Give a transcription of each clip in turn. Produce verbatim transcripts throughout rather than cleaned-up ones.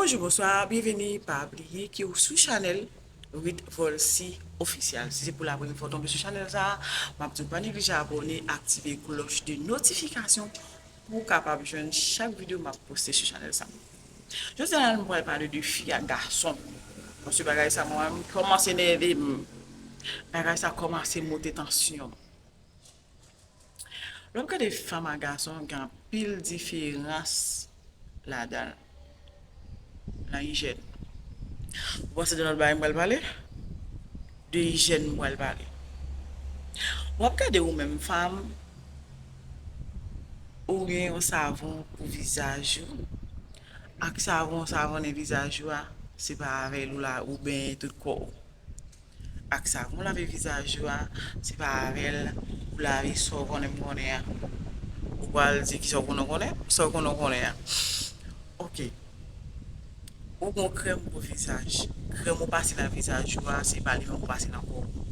Bonjou, bonswa, byenveni. Pa bliye ke w sou chanèl Ruth Volcy Official. Si se pou la premye fwa w tonbe sou chanèl sa a, m ap di w pa neglije abòne, aktive klòch de notifikasyon pou w kapab jwenn chak videyo m ap poste sou chanèl sa a. Jodi a, nou pral pale de fi ak gason. Paske bagay sa, mwen, kòmanse nève m. Bagay sa kòmanse monte tansyon m. Lè w ap gade fanm ak gason, gen anpil diferans ladan l, nan ijèn. Ou panse de lòt bagay m pral pale? De ijèn m pral pale. W ap gade ou menm fanm, ou gen yon savon pou vizaj ou, ak savon, ou savonnen vizaj ou a, se pa avè l ou la, ou benyen tout kò w. Ak savon lave vizaj ou a, se pa avè l ou lave sa w konnen m konnen an. Ou pral di ki sa w konnen w konnen, sa w konnen w konnen an. Ok. Ou gon krèm pou vizaj. Krèm ou pase nan vizaj ou a, se pa li menm ou pase nan kò w.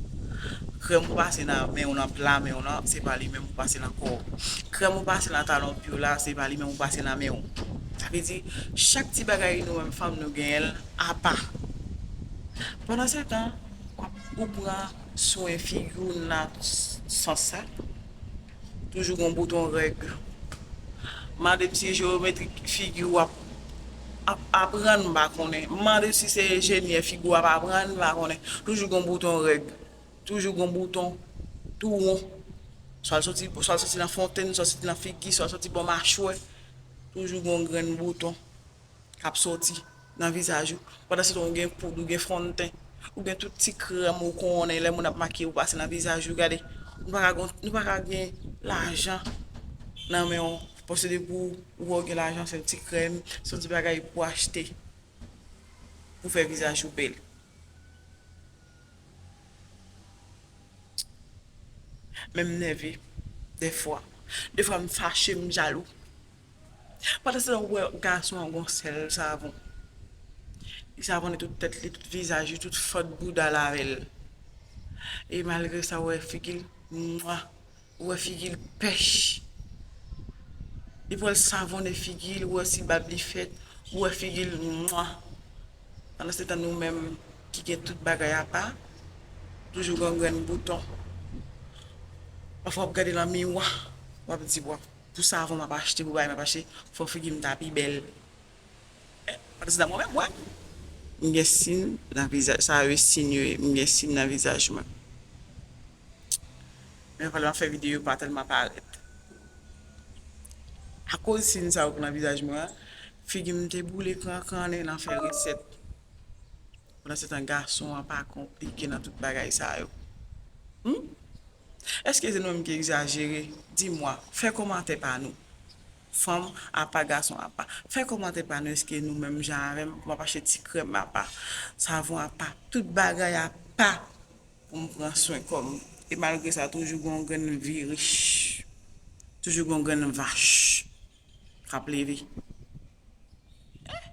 Krèm ou pase nan men w, nan pla men w nan, se pa li menm ou pase nan kò w. Krèm ou pase nan talon pye w la, se pa li menm ou pase nan men w. Sa vle di, chak ti bagay nou menm fanm nou genyen l apa. Pandan se tan, w ap, ou pran swen figi w nan sans sa. Toujou gon bouton règ. Mande m si jewometri figi w ap, ap aprann, m pa konnen. Mande si se enjenyè figi w ap aprann, m pa konnen. Toujou gon bouton règ. Toujou gon bouton tou won. Swa l soti, swa l soti nan fontenn, swa l soti nan figi, swa l soti bò machwè. Toujou gon grenn bouton k ap soti nan vizaj ou. Pandan se tan ou gen poud, ou gen fondten, ou gen tout ti krèm ou konnen lè moun ap makiye ou pase nan vizaj ou. Gade, nou pa ka gon, nou pa ka gen lajan nan men w. Paske depi ou wè w gen lajan, se yon ti krèm, se yon ti bagay pou achte pou fè vizaj ou bèl. Men m nève, dèfwa. Dèfwa m fache, m jalou. Pandan se tan, ou wè gason an gon sèl savon. Li savonnen tout tèt li, tout vizaj li, tout fant bouda l avè l. E malgre sa, ou wè figi l, mwa, ou wè figi l pèch. Li pral savonnen figi l, ou wè si bab li fèt, ou wè figi l, mwa. Pandan se tan, nou menm ki gen tout bagay apa, toujou gen grenn bouton. Pafwa w ap gade nan miwa, w ap di, "Bon, pou savon m ap achte, pou bagay m ap achte, fò figi m ta pi bèl." Pandan se tan, mwen menm, mwen, m gen sin nan vizaj, sa yo sin yo ye, m gen sin nan vizaj mwen. Men pandan m ap fè videyo, yo pa tèlman parèt. Akoz sin sa yo ki nan vizaj mwen an, figi m te boule krankannen nan fè resèt. Pandan se tan, gason an pa konplike nan tout bagay sa yo. Hmm? Èske se nou menm ki egzajere? Di mwa, fè kòmantè pa nou. Fanm apa, gason apa. Fè kòmantè pa nou, èske nou menm jan avè m, pou m ap achte ti krèm apa, savon apa, tout bagay apa pou m pran swen kò m. E malgre sa, toujou gon grenn vye rich. Toujou gon grenn vach k ap leve.